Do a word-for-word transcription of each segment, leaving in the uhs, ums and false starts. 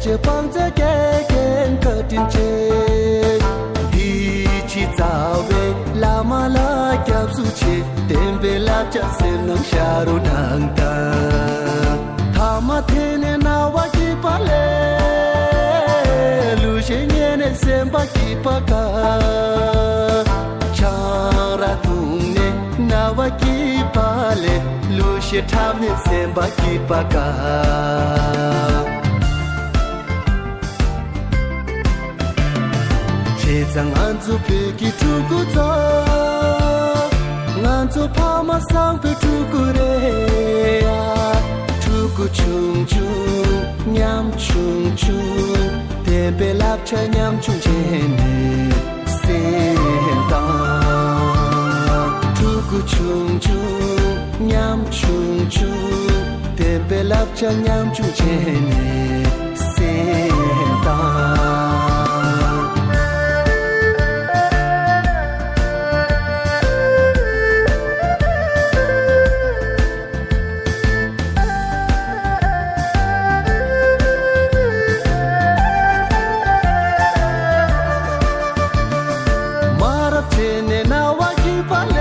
ཀྱི་བང་མཛོད་དགེ་རྒན་བཀའ་དྲིན་ཆེ། འདི་ཕྱི་རྩ་བའི་བླ་མ་ལ་སྐྱབས་སུ་མཆི། བསྟན་པའི་བསླབ་བྱ་སེམས་ནང་ཤར་རོ་གནང་དང་། ཐ་མ་འཐེན་ནས་རྣ་བ་སྐྱིད་པ་ལས། གླུ་གཞས་ཉན་ནས་སེམས་པ་སྐྱིད་པ་དགའ། ཆང་རག་བཏུང་ནས་རྣ་བ་སྐྱིད་པ་ལས། གླུ་གཞས་འཁྲབ་ནས་སེམས་པ་སྐྱིད་པ་དགའ། བྱས་ཙང་ང་ཚོ་བོད་ཀྱི་ཕྲུ་གུ་ཚོ། ང་ཚོ་ཕ་མ་བཟང་པོའི་ཕྲུ་གུ་རེད་ཡ། ཕྲུ་གུ་ཆུང་ཆུང་ཉམ་ཆུང་ཆུང་། བསྟན་པའི་བསླབ་བྱ་ཉམ་ཆུང་བྱས་ནས་སེམས་དང་། ཕྲུ་གུ་ཆུང་ཆུང་ཉམ་ཆུང་ཆུང་། བསྟན་པའི་བསླབ་བྱ་ཉམ་ཆུང་བྱས་ནས་སེམས་དང་། མ་རབས་བྱས་ནས་རྣ་བ་སྐྱིད་པ་ལས།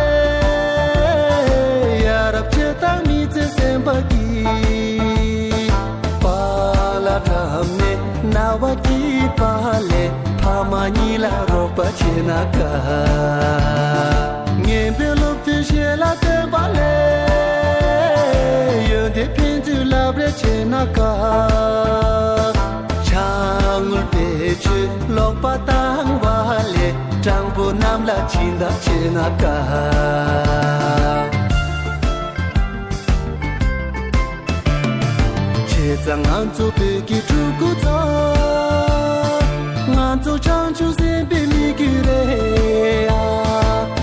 ཡ་རབས་བྱས་དང་མི་ཚེ་སེམས་པ་སྐྱིད། པཱ་ལགས་འཁྲབ་ནས་རྣ་བ་སྐྱིད་པ་ལས། ཕ་མ་གཉིས་ལ་རོགས་པ་བྱས་ན་དགའ། ངན་པའི་སློབ་ཚན་ཞལ་ལག་སྟོན་པ་ལས། ཡོན་ཏན་ཕན་ཚུན་བསླབ་རེས་བྱས་ན་དགའ། ཕྱག་དངུལ་བེད་སྤྱོད་ལོག་པ་བཏང་བ་ལས། སྤྲང་པོ་རྣམས་ལ་སྦྱིན་བདག་བྱས་ན་དགའ། བྱས་ཙང་ང་ཚོ་བོད་ཀྱི་ཕྲུ་གུ་ཚོ། ང་ཚོ་བྱང་ཆུབ་སེམས་དཔའི་མི་རྒྱུད་རེད་ཡ།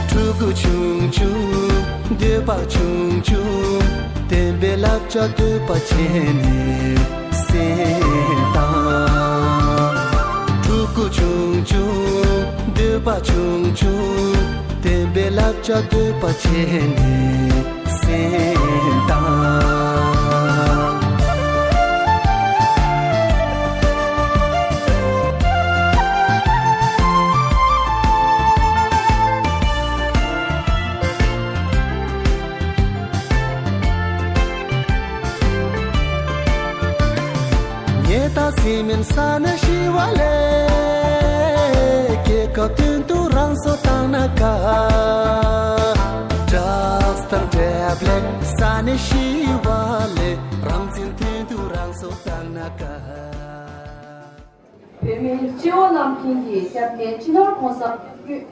ཕྲུ་གུ་ཆུང་ཆུང་འདོད་པ་ཆུང་ཆུང་། བསྟན་པའི་བསླབ་བྱ་འདོད་པ་བྱས་ནས་སེམས་དང་། ཕྲུ་གུ་ཆུང་ཆུང་འདོད་པ་ཆུང་ཆུང་། བསྟན་པའི་བསླབ་བྱ་འདོད་པ་བྱས་ནས་སེམས་དང་། ཉེས་དང་སེམས་མིན་ས་ནས་ཤི་བ་ལས། རྒྱལ་ཁབ་དོན་དུ་རང་སྲོག་བཏང་ན་དགའ། ཌགས་དང་ཊེབ་ལེཊ་ས་ནས་ཤི་བ་ལས། རང་བཙན་དོན་དུ་རང་སྲོག་བཏང་ན་དགའ། བོད་མིའི་སྤྱི་འོག་རྣམས་ཀུན་གྱིས་སྐྱབས་རྗེ་སྤྱི་ནོར་༸གོང་ས་༸སྐྱབས་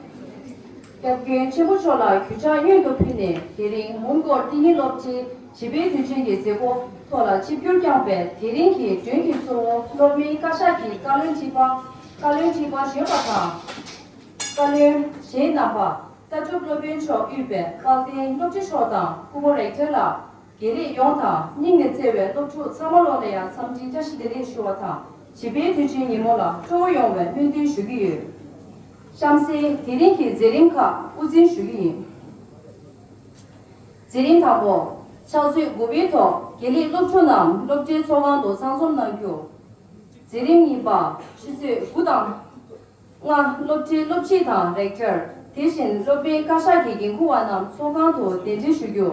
མགོན་ཆེན་པོ་མཆོག་ལ་གུས་ཕྱག་སྔོན་དུ་ཕུལ་ནས། དེ་རིང་མོན་གྷོ་ཏིང་ངེ་སློབ་གྲྭའི་བྱིས་པའི་དུས་ཆེན་གྱི་མཛད་སྒོ་ཐོག་ལ་ཆིབས་བསྒྱུར་བསྐྱངས་པའི་དེ་རིང་གི་མགྲོན་གྱི་གཙོ་བོ་སློབ་མའི་བཀའ་ཤག་གི་བཀའ་བློན་ཁྲི་པ། བཀའ་བློན་ཁྲི་པ་གཞོན་པ་དང་། བཀའ་བློན་གཞན་རྣམ་པ། ལྟ་གྲུབ་སློབ་དཔོན་མཆོག་དབུས་པའི་དཔལ་ལྡན་སློབ་ཁྲི་མཆོག་དང་སྐུ་ངོ་རེག་ཊར་ལགས། དགེ་ལས་ཡོངས་དང་སྙིང་ནས་བརྩེ་བའི་སློབ་ཕྲུག་ཚང་མ་ལོག་ལ་ཡང་འཚམས་འདྲིའི་བཀྲ་ཤིས་བདེ་ལེགས་ཞུ་བ་དང་། བྱིས་པའི་དུས་ཆེན་ཉིན་མོ་ལ་སྤྲོ་བོ་ཡོང་བའི་སྨོན་འདུན་ཞུ་གི་ཡོད། གཤམ་གསལ་དེ་རིང་གི་མཛད་རིམ་ཁག་དབུ་འཛིན་ཞུ་གི་ཡིན། མཛད་རིམ་དང་པོ། ཕྱག་ཚོད་དགུ་པའི་ཐོག་དགེ་ལས་སློབ་ཕྲུག་རྣམས་སློབ་གྲྭའི་ཚོགས་ཁང་དུ་ཚང་འཛོམས་གནང་རྒྱུ། མཛད་རིམ་གཉིས་པ། ཆུ་ཚོད་དགུ་དང་། ལྔ། སློབ་གྲྭའི་སློབ་སྤྱི་དང་རེག་ཊར། དེ་བཞིན་སློབ་མའི་བཀའ་ཤག་གི་འགན་འཁུར་བ་རྣམས་ཚོགས་ཁང་དུ་གདན་འདྲེན་ཞུ་རྒྱུ།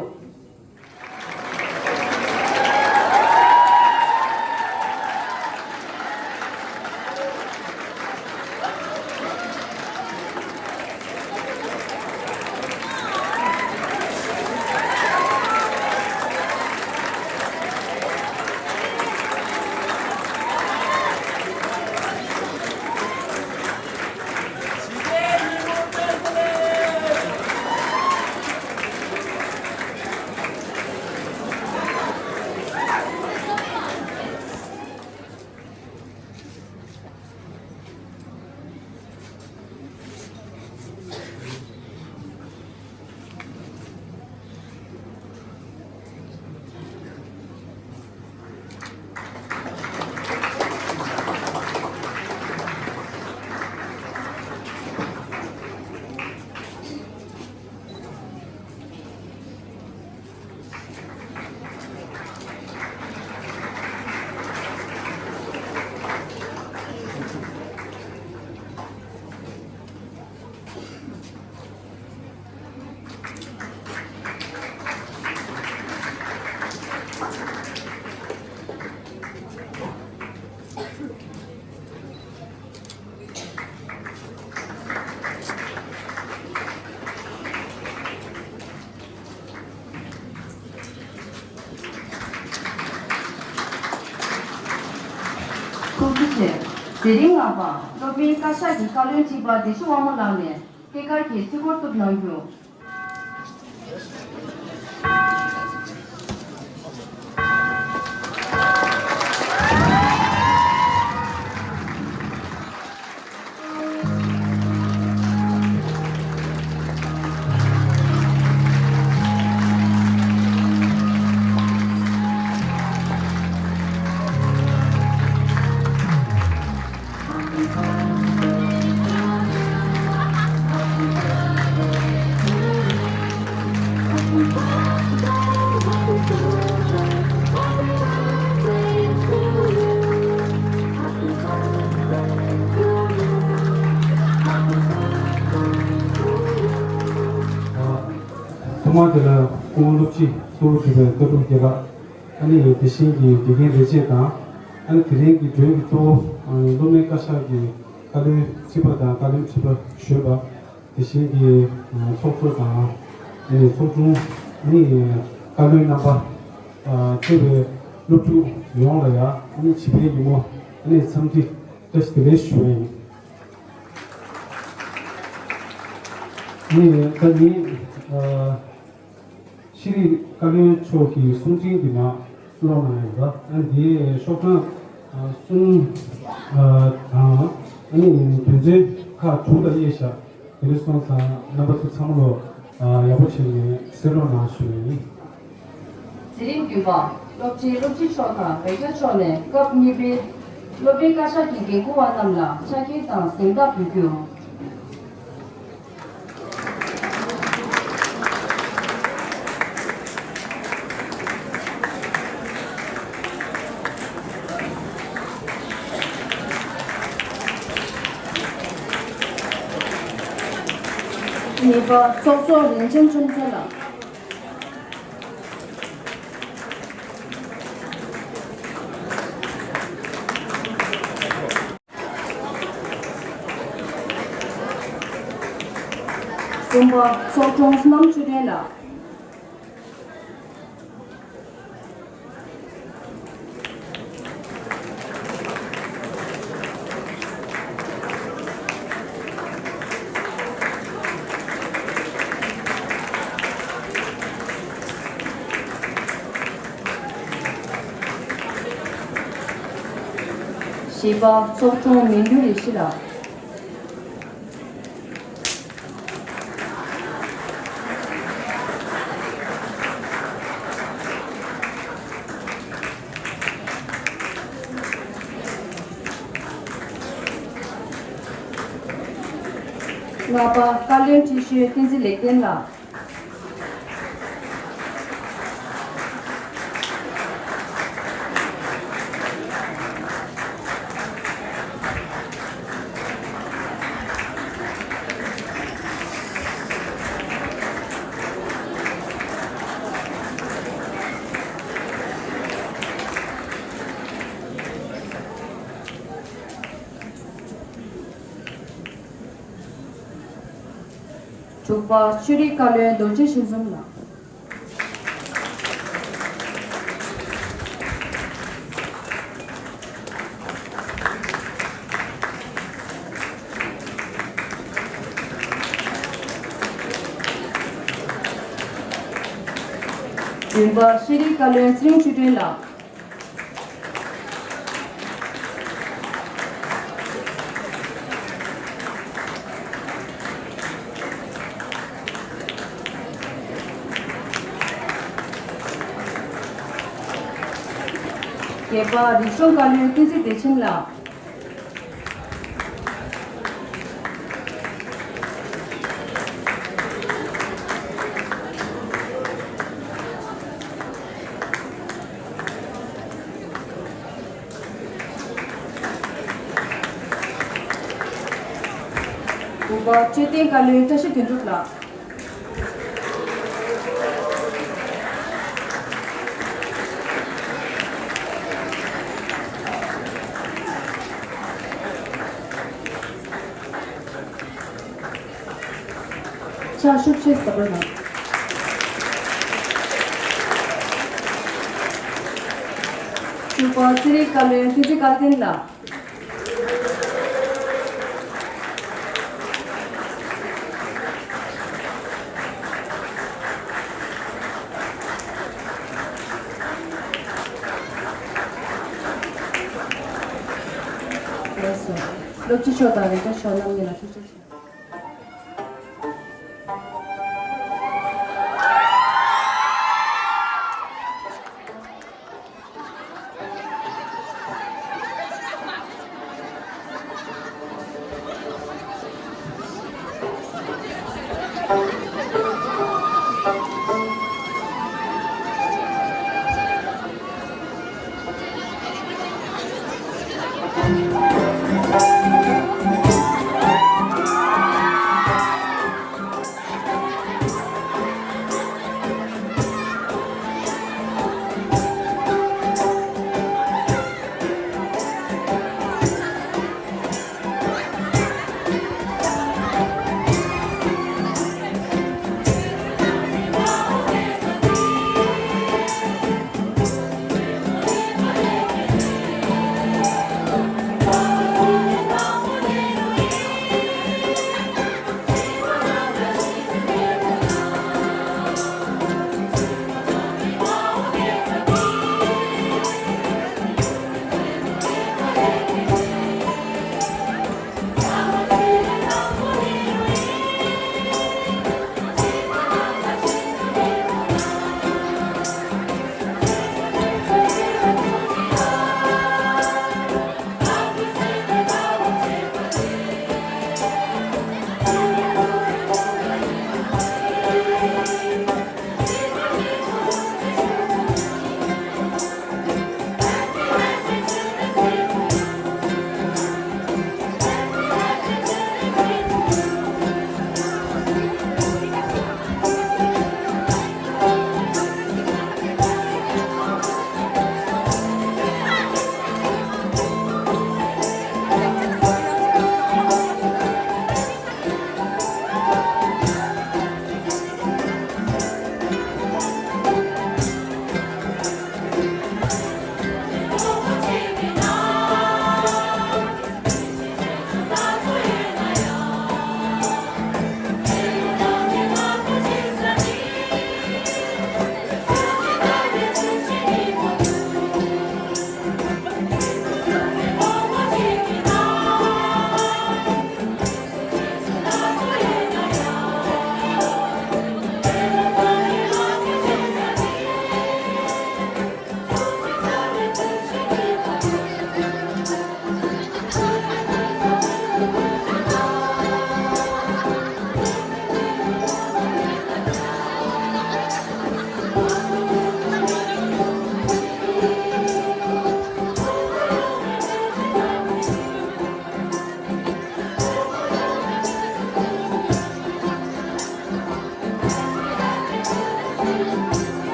དེ་རིང་ལྔ་པ་སློབ་དཔོན་བཀའ་ཤག་གི་བཀའ་བློན་ཁྲི་པ་བདེ་ཆེན་དབང་མོ་ལགས་ནས་སྐྱེས་སྐར་གྱི་ཚིག་སྐོར་བཏུབ་གནང་རྒྱུ། ཐོག་མར་དེ་ལ་སྐུ་ངོ་སློབ་སྤྱི་གཙོ་བོ་གྲུབ་པའི་ལྟ་གྲུབ་རྒྱལ་ལགས། ཨ་ནི་དེ་བཞིན་གྱི་དགེ་རྒན་ལས་བྱེད་དང་། ཨ་ནི་དེ་རིང་གི་མགྲོན་གྱི་གཙོ་བོ་སློབ་མའི་བཀའ་ཤག་གི་བཀའ་བློན་ཁྲི་པ་དང་བཀའ་བློན་ཁྲི་པ་གཞོན་པ། དེ་བཞིན་གྱི་ཚོགས་གཙོ་དང་། ཨ་ནི་ཚོགས་དྲུང་། ཨ་ནི་བཀའ་བློན་རྣམ་པ། བརྩེ་བའི་སློབ་ཕྲུག་ཡོངས་ལ་ཡང་། ཨ་ནི་བྱིས་པའི་ཉིན་མོ། ཨ་ནི་འཚམས་འདྲི་བཀྲ་ཤིས་བདེ་ལེགས་ཞུ་བ་ཡིན། ཨ་ནི་ད་ནི། ཤེས་རིག་བཀའ་བློན་མཆོག་གི་གསུང་འཕྲིན་འདི་མར་ཀློག་གནང་ཡོད་པ། ཨ་ནི་འདིའི་ཤོག་གྲངས་གསུམ་དང་། ཨ་ནི་དོན་ཚན་ཁག་དྲུག་ལ་དབྱེ་བཞག་དེ་འདྲ་སོང་ཙང་རྣམ་པ་ཚོ་ཚང་མ་ལོ་ཡག་པོ་བྱས་ནས་གསན་རོགས་གནང་ཞུ་བ་ཡིན། འཛིན་རིམ་བདུན་པ། སློབ་གྲྭའི་སློབ་སྤྱི་མཆོག་དང་བོད་རྒྱ་མཆོག་ནས་སྐབས་གཉིས་པའི་སློབ་དཔོན་བཀའ་ཤག་གི་འགན་འཁུར་བ་རྣམས་ལ་ཕྱག་འཁྱེར་དང་གཟེངས་རྟགས་འབུལ་རྒྱུ། གཉིས་པ། ཚོགས་གཙོ་རིན་ཆེན་ཆུང་སེང་ལགས། གསུམ་པ། ཚོགས་དྲུང་བསོད་ནམས་ཆོས་སྒྲོན་ལགས། བཞི་པ། ཚོགས་དྲུང་མི་འགྱུར་ཡེ་ཤེས་ལགས། ལྔ་པ། བཀའ་བློན་ཁྲི་ཤོད་བསྟན་འཛིན་ལེགས་ལྡན་ལགས། དྲུག་པ། ཆོས་རིག་བཀའ་བློན་རྡོ་རྗེ་ཞི་འཛོམས་ལགས། བདུན་པ། ཤེས་རིག་བཀའ་བློན་ཚེ་རིང་ཆོས་སྒྲོན་ལགས། བརྒྱད་པ། རིག་གཞུང་བཀའ་བློན་བསྟན་འཛིན་བདེ་ཆེན་ལགས། དགུ་པ། འཕྲོད་བསྟེན་བཀའ་བློན་བཀྲ་ཤིས་དོན་གྲུབ་ལགས། ཕྱག་ཤུགས་ཆེ་ཙམ་གནང་། དྲུག་པ། རྩིས་རིག་བཀའ་བློན་བསྟན་འཛིན་སྐལ་ལྡན་ལགས། སློབ་སྤྱི་མཆོག་དང་རེ་ལྟོས་མཆོག་རྣམ་གཉིས་ལ་ཐུགས་རྗེ་ཆེ།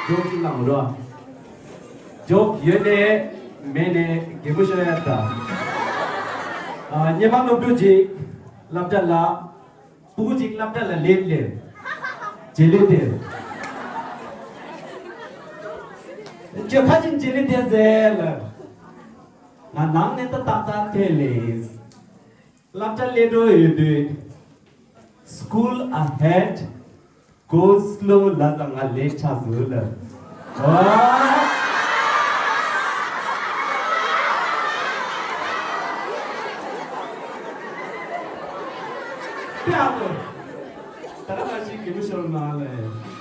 ཇོག་ཅིག་བླངས་རོགས། ཇོག་ཡོད་ནས་མེད་ནས་རྒན་པོ་ཤོར་ཡ་ད། ཨ། སྔོན་མ་སློབ་ཕྲུག་ཅིག་སློབ་གྲྭ་ལ། སྤུ་གུ་ཅིག་སློབ་གྲྭ་ལ་སླེབས་སླེབས། རྗེས་ལུས་དེ། ཁྱོད་ཕ་ཆེན་རྗེས་ལུས་དེ་ཟེར་ལ། ང་ནང་ནས་ད་ཏག་ཏག་ཐལ་ལེ། སློབ་གྲྭ་སླེབས་འགྲོ་ཡོད་དུས། School ahead, go slow ལབ་ཙང་ང་ལེ་ཆགས་སོང་ལ། ཨོ། དེ་ཨ་ཁུ། ད་ག་ནང་བཞིན་གད་མོ་ཤོར་ན་ལེ།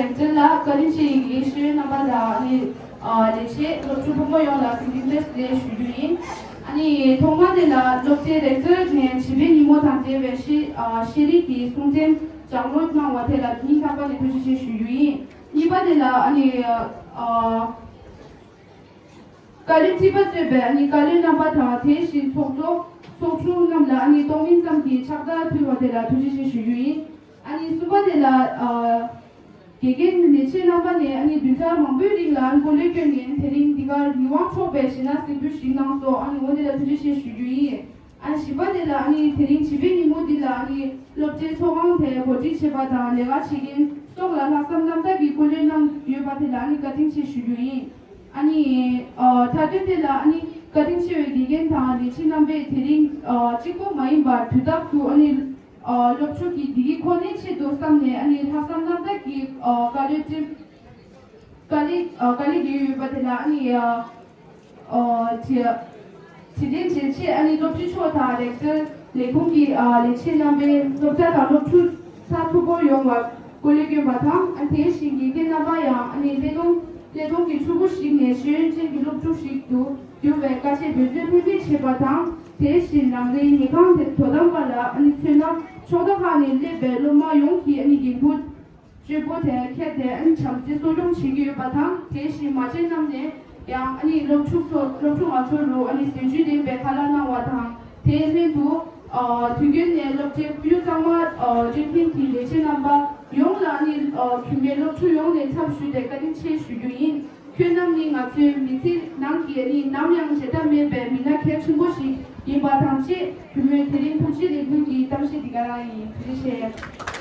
ལེགས་སྦྱར་ལ་བཀའ་དྲིན་ཆེ་ཡི་གེ་ཤེས་ཡོན་རྣམ་པ་དང་ཨ་ནི་ལས་བྱེད་སློབ་ཕྲུག་ཕོ་མོ་ཡོངས་ལ་གཟིམ་ཁྲིམས་བཀྲ་ཤིས་བདེ་ལེགས་ཞུ་རྒྱུ་ཡིན། ཨ་ནི་ཐོག་མ་དེ་ལ་སློབ་གྲྭའི་ལེགས་སྦྱར་ནས་བྱིས་པའི་ཉིན་མོ་དང་འབྲེལ་བའི་ཤེས་ཨ་ཤེས་རིག་གི་གསུང་འཕྲིན་སྦྱང་བརྩོན་གནང་བ་དེ་ལ་སྙིང་ཐག་པ་ནས་ཐུགས་རྗེ་ཆེ་ཞུ་རྒྱུ་ཡིན། གཉིས་པ་དེ་ལ་ཨ་ནི་ཨ། བཀའ་བློན་ཁྲི་པ་གཙོས་པའི་ཨ་ནི་བཀའ་བློན་རྣམ་པ་དང་དེ་བཞིན་ཚོགས་གཙོ་ཚོགས་དྲུང་རྣམས་ལ་ཨ་ནི་གཏོང་མིན་ཙམ་གྱི་ཕྱག་རྟགས་ཕུལ་བ་དེ་ལ་ཐུགས་རྗེ་ཆེ་ཞུ་རྒྱུ་ཡིན། ཨ་ནི་གསུམ་པ་དེ་ལ་ཨ་དགེ་རྒན་ལས་བྱེད་རྣམ་པ་ནས་ཨ་ནི་བདུན་ཕྲག་མང་པོའི་རིང་ལ་ཨ་ནི་སྐུ་ལས་བསྐྱོན་ནས་དེ་རིང་འདི་གར་ཡིད་དབང་འཕྲོག་པའི་གཞས་སྣ་གཟིགས་འབུལ་ཞིག་གནང་སོང་། ཨ་ནི་འོ་དེ་ལ་ཐུགས་རྗེ་ཆེ་ཞུ་རྒྱུ་ཡིན། ཨ་བཞི་པ་དེ་ལ་ཨ་ནི་དེ་རིང་བྱིས་པའི་ཉིན་མོ་འདི་ལ་ཨ་ནི་སློབ་གྲྭའི་ཚོགས་ཁང་དེ་གོ་སྒྲིག་བྱས་པ་དང་ལས་ཀ་བྱེད་མཁན་སོགས་ལ་ལྷག་བསམ་རྣམ་དག་གིས་སྐུ་ལས་གནང་ཡོད་པ་དེ་ལ་ཨ་ནི་བཀའ་དྲིན་ཆེ་ཞུ་རྒྱུ་ཡིན། ཨ་ནི་ཨ་མཐའ་དོན་དེ་ལ་ཨ་ནི་བཀའ་དྲིན་ཆེ་བའི་དགེ་རྒན་དང་ལས་བྱེད་རྣམ་པས་དེ་རིང་ཨ་གཅིག་པོ་མ་ཡིན་པར་དུས་རྟག་ཏུ་ཨ་ནི་ཨ་སློབ་ཕྲུག་གི་བདེ་སྐྱིད་ཁོ་ནའི་ཆེད་དུ་བསམ་ནས་ཨ་ནི་ལྷག་བསམ་རྣམ་དག་གིས་ཨ་དཀའ་ལས་སྤྲད། དཀའ་ལས་ཨ་དཀའ་ལས་བརྒྱབ་ཡོད་པ་དེ་ལ་ཨ་ནི་ཨ་ཨ་དྲི་དྲི་ལན་འཇལ་ཆེད་ཨ་ནི་སློབ་སྤྱི་མཆོག་དང་ལེགས་སྦྱར་ལས་ཁུངས་ཀྱི་ཨ་ལས་བྱེད་རྣམ་པས་སློབ་གྲྭ་དང་སློབ་ཕྲུག་ཚང་ཕུ་བོ་ཡོངས་ལ་སྐུ་ལས་བསྐྱོན་པ་དང་། ཨ་དེ་བཞིན་དགེ་རྒན་རྣམ་པ་ཡང་ཨ་ནི་ཀླད་སྟོང་ཀླད་སྟོང་གི་ཕྲུ་གུ་ཞིག་ནས་ཤེས་ཡོན་ཅན་གྱི་སློབ་ཕྲུག་ཞིག་ཏུ་འགྱུར་བའི་དཀའ་སྤྱད་འབད་བརྩོན་ལྷོད་མེད་བྱས་པ་དང་། དེ་བཞིན་རང་རེའི་ཉལ་ཁང་དེ་དོ་དམ་པ་ལ་ཨ་ནི་མཚོན་ན་ཕྱོགས་མཐའ་ཁག་ནས་སླེབས་པའི་སློབ་མ་ཡོངས་ཀྱིས་ཨ་ནི་འགན་འཁུར་སྤྱོད་པོ་དེ་ཁྱེར་ཏེ་ཨ་ནི་བྱམས་བརྩེ་གསོ་སྐྱོང་བྱེད་ཀྱི་ཡོད་པ་དང་། དེ་བཞིན་མ་བྱན་རྣམས་ནས་ཡང་ཨ་ནི་སློབ་ཕྲུག་ཚོ་སློབ་ཕྲུག་ང་ཚོ་ལུ་ཨ་ནི་གཟི་བརྗིད་ལྡན་པའི་ཁ་ལག་གནང་བ་དང་། དེའི་ལྷན་དུ་ཨ་དུས་རྒྱུན་ནས་སློབ་གྲྭའི་ཁོར་ཡུག་གཙང་མ་ཨ་སྤྱོད་མཁན་གྱི་ལས་བྱེད་རྣམ་པ་ཡོངས་ལ་ཨ་ནི་ཨ་གུས་མོས་སློབ་ཕྲུག་ཡོངས་ནས་འཚམས་ཞུས་ཏེ་བཀའ་དྲིན་ཆེ་ཞུ་རྒྱུ་ཡིན། ཁྱོད་རྣམས་ནི་ང་ཚོའི་མི་ཚེ་ནང་གི་ཨ་ནི་ནམ་ཡང་བརྗེད་ཐབས་མེད་པའི་མི་སྣ་གལ་ཆེན་པོ་ཞིག་ཡིན་པ་དང་བཅས། གུས་མོས་དེ་རིང་ཐུགས་རྗེ་ལེགས་འབུལ་གྱི་གཏམ་བཤད་འདི་ག་རང་ཡིན། ཐུགས་རྗེ་ཆེ།